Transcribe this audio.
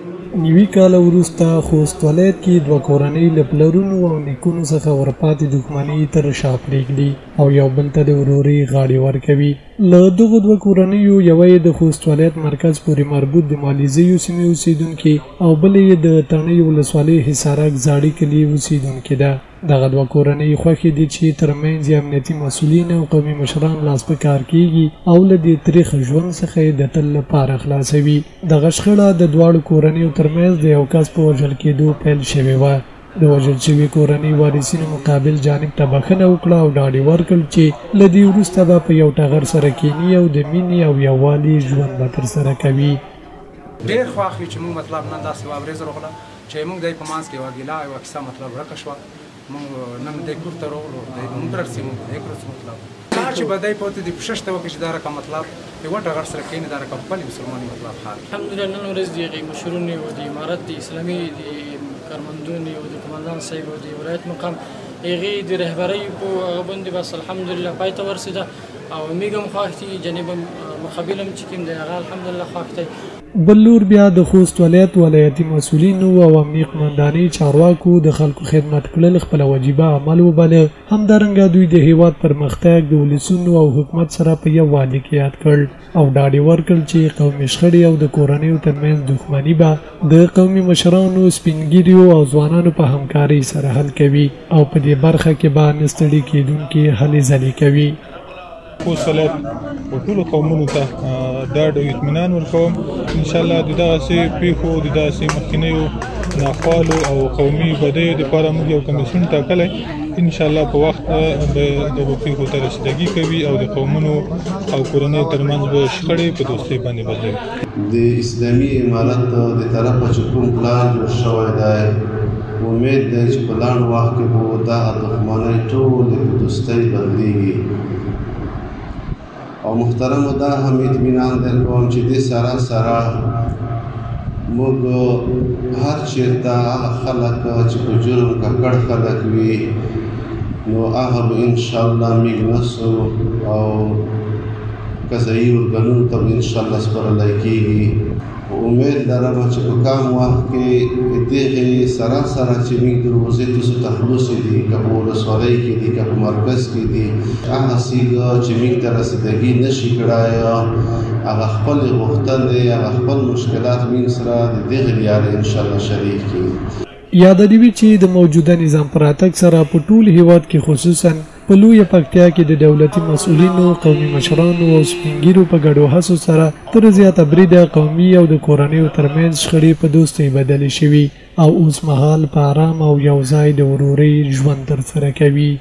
90 کاله وروسته خوست ولایت کې دوه کورنۍ له پلرونو او نیکونو څخه ورپاتې دښمنۍ تر شا پرېږدي او یو بل ته د ورورۍ غاړې ورکوي. له دغو دوه کورنیو یوه یې د خوست ولایت مرکز پورې مربوط د مالیزیو سیمې اوسېدونکې او بله یې د تڼۍ ولسوالۍ حصارک زاړي کلي اوسېدونکې ده. دغه دوه کورنۍ خوښې دي چې ترمنځ یې امنیتي مسؤلین او قومي مشران لاس په کار کیږي او له دې تریخ ژوند څخه یې د تل لپاره خلاصوي. دغه شخړه د دواړو کورنیو ترمنځ د یو کس په وژل کېدو پیل شوې وه. د وژل شوي کورنۍ وارثینو مقابل جانب ته بښنه وکړه او ډاډ یې ورکړ چې له دې وروسته به په یو ټغر سره کیني او د مینې او یووالي ژوند به ترسره کوي. ډېر خوښ یو چې موږ مطلب نن داسې یوه ورځ راغله چې موږ د په منځ کې یوه ګیله یوه کیسه مطلب ورکه شوه. موږ نن د کور ته راغلو، دی به موږ رسي، موږ به دی کړو. مطلب دا چې به دی پوتې د پوښښ ته وکړي چې دا رقم مطلب یوه ټغر سره کښېني، دا رقم خپلې مسلمانې مطلب حال. الحمدلله نن ورځ د هغې مشرونو او د امارت د اسلامي د کارمندونو او د قومندان صاحب او د ولایت مقام هغې د رهبرۍ په هغه باندې بس الحمدلله پای ته ورسېده او موږ هم خوښ دي، جانب هم مقابل هم چې کوم دی هغه الحمدلله خوښ دی. بل لور بیا د خوست ولایت ولایتي مسؤلینو او امنیه قومندانۍ چارواکو د خلکو خدمت کړل خپله وجیبه عمل وباله. همدارنګه دوی د هیواد پرمختګ د ولسونو او حکومت سره په یووالي کې یاد کړ او ډاډ یې ورکړ چې قومي شخړې او د کورنیو ترمنځ دښمني به د قومي مشرانو، سپینږیریو او ځوانانو په همکارۍ سره حل کوي او په دې برخه کې به نه ستړي کېدونکې هلې ځلې کوي. خوست ولایت او ټولو قومونو ته ډاډ او اطمینان ورکوم ان شاء الله د دغسې پیښو د دغسې مخکنیو ناخوالو او قومي بدیو دپاره موږ یو کمیسیون ټاکلی، ان شاء الله په وخت به دغو پیښو ته رسیدګي کوي او د قومونو او کورنیو ترمنځ به شخړې په دوستۍ باندې بدلوي. د اسلامي امارت د طرفه چې کوم پلان جوړ شوی دی، امید دی چې په لنډ وخت کې به دغه دښمنۍ ټولې په دوستۍ بدلېږي. او محترمو دا هم اطمینان درکوم چې دې سره سره موږ هر چېرته هغه خلک چې په جرم ککړ خلک وي نو هغه به انشاءالله موږ نسو او قضایي ارګانونو ته به انشاءالله سپارلی کېږي. امید لرم چې په کم وخت کې دغې سره سره چې موږ دروازې تاسو ته خلاصې دي، که په ولسوالۍ کې دي که په مرکز کې دي، هغه څیز چې موږ ته رسیدګي نه شي کړای هغه خپلې غوښتنې هغه خپل مشکلات موږ سره د دغې لارې انشاءالله شریک کړي. یاده دې وي چې د موجوده نظام په راتګ سره په ټول هیواد کې خصوصا په لویه پکتیا کې د دولتي مسؤلینو، قومي مشرانو او سپینږیرو په ګډو هڅو سره تر زیاته بریده قومي او د کورنیو ترمنځ شخړې په دوستۍ بدلې شوي او اوس مهال په ارام او یو ځای د ورورۍ ژوند ترسره کوي.